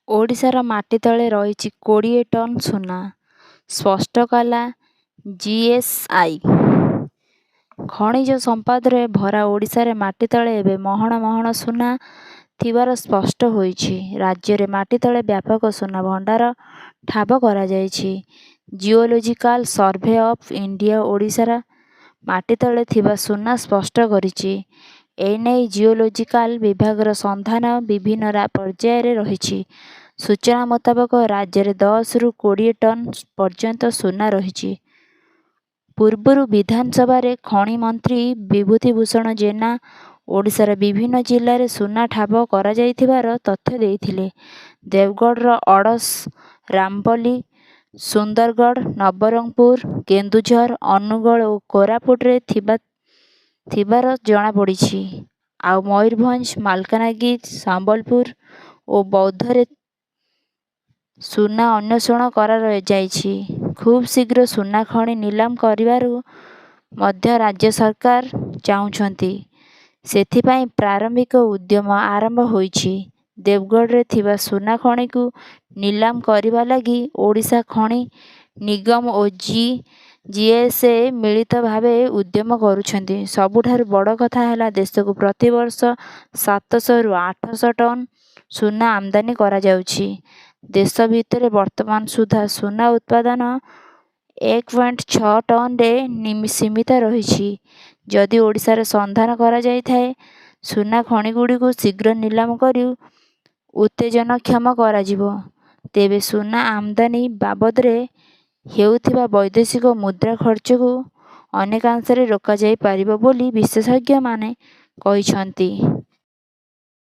ଓଡ଼ିଶାର ମାଟି ତଳେ ରହିଛି 20 ଟନ୍ ସୁନା, ସ୍ପଷ୍ଟ କଲା ଜିଏସଆଇ। ଖଣିଜ ସମ୍ପଦରେ ଭରା ଓଡ଼ିଶାରେ ମାଟି ତଳେ ଏବେ ମହଣ ମହଣ ସୁନା ଥିବାର ସ୍ପଷ୍ଟ ହୋଇଛି। ରାଜ୍ୟରେ ମାଟି ତଳେ ବ୍ୟାପକ ସୁନା ଭଣ୍ଡାର ଠାବ କରାଯାଇଛି। ଜିଓଲୋଜିକାଲ ସର୍ଭେ ଅଫ ଇଣ୍ଡିଆ ଓଡ଼ିଶାର ମାଟି ତଳେ ଥିବା ସୁନା ସ୍ପଷ୍ଟ କରିଛି। ଏନେଇ ଜିଓଲୋଜିକାଲ ବିଭାଗର ସନ୍ଧାନ ବିଭିନ୍ନ ପର୍ଯ୍ୟାୟରେ ରହିଛି। ସୂଚନା ମୁତାବକ, ରାଜ୍ୟରେ 10ରୁ 20 ଟନ୍ ପର୍ଯ୍ୟନ୍ତ ସୁନା ରହିଛି। ପୂର୍ବରୁ ବିଧାନସଭାରେ ଖଣି ମନ୍ତ୍ରୀ ବିଭୂତିଭୂଷଣ ଜେନା ଓଡ଼ିଶାର ବିଭିନ୍ନ ଜିଲ୍ଲାରେ ସୁନା ଠାବ କରାଯାଇଥିବାର ତଥ୍ୟ ଦେଇଥିଲେ। ଦେବଗଡ଼ର ଅଡ଼ସ, ରାମପଲ୍ଲୀ, ସୁନ୍ଦରଗଡ଼, ନବରଙ୍ଗପୁର, କେନ୍ଦୁଝର, ଅନୁଗୋଳ ଓ କୋରାପୁଟରେ ଥିବାର ଜଣାପଡ଼ିଛି। ଆଉ ମୟୂରଭଞ୍ଜ, ମାଲକାନଗିରି, ସମ୍ବଲପୁର ଓ ବୌଦ୍ଧରେ ସୁନା ଅନ୍ୱେଷଣ କରାଯାଇଛି। ଖୁବଶୀଘ୍ର ସୁନା ଖଣି ନିଲାମ କରିବାକୁ ମଧ୍ୟ ରାଜ୍ୟ ସରକାର ଚାହୁଁଛନ୍ତି। ସେଥିପାଇଁ ପ୍ରାରମ୍ଭିକ ଉଦ୍ୟମ ଆରମ୍ଭ ହୋଇଛି। ଦେବଗଡ଼ରେ ଥିବା ସୁନା ଖଣିକୁ ନିଲାମ କରିବା ଲାଗି ଓଡ଼ିଶା ଖଣି ନିଗମ ଓ ଜିଏସଆଇ ମିଳିତ ଭାବେ ଉଦ୍ୟମ କରୁଛନ୍ତି। ସବୁଠାରୁ ବଡ଼ କଥା ହେଲା, ଦେଶକୁ ପ୍ରତିବର୍ଷ 700ରୁ 800 ଟନ୍ ସୁନା ଆମଦାନୀ କରାଯାଉଛି। ଦେଶ ଭିତରେ ବର୍ତ୍ତମାନ ସୁଦ୍ଧା ସୁନା ଉତ୍ପାଦନ 1.6 ଟନରେ ସୀମିତ ରହିଛି। ଯଦି ଓଡ଼ିଶାରେ ସନ୍ଧାନ କରାଯାଇଥିବା ସୁନା ଖଣିଗୁଡ଼ିକୁ ଶୀଘ୍ର ନିଲାମ କରି ଉତ୍ପାଦନକ୍ଷମ କରାଯିବ, ତେବେ ସୁନା ଆମଦାନୀ ବାବଦରେ ହେଉଥିବା ବୈଦେଶିକ ମୁଦ୍ରା ଖର୍ଚ୍ଚକୁ ଅନେକାଂଶରେ ରୋକାଯାଇପାରିବ ବୋଲି ବିଶେଷଜ୍ଞମାନେ କହିଛନ୍ତି।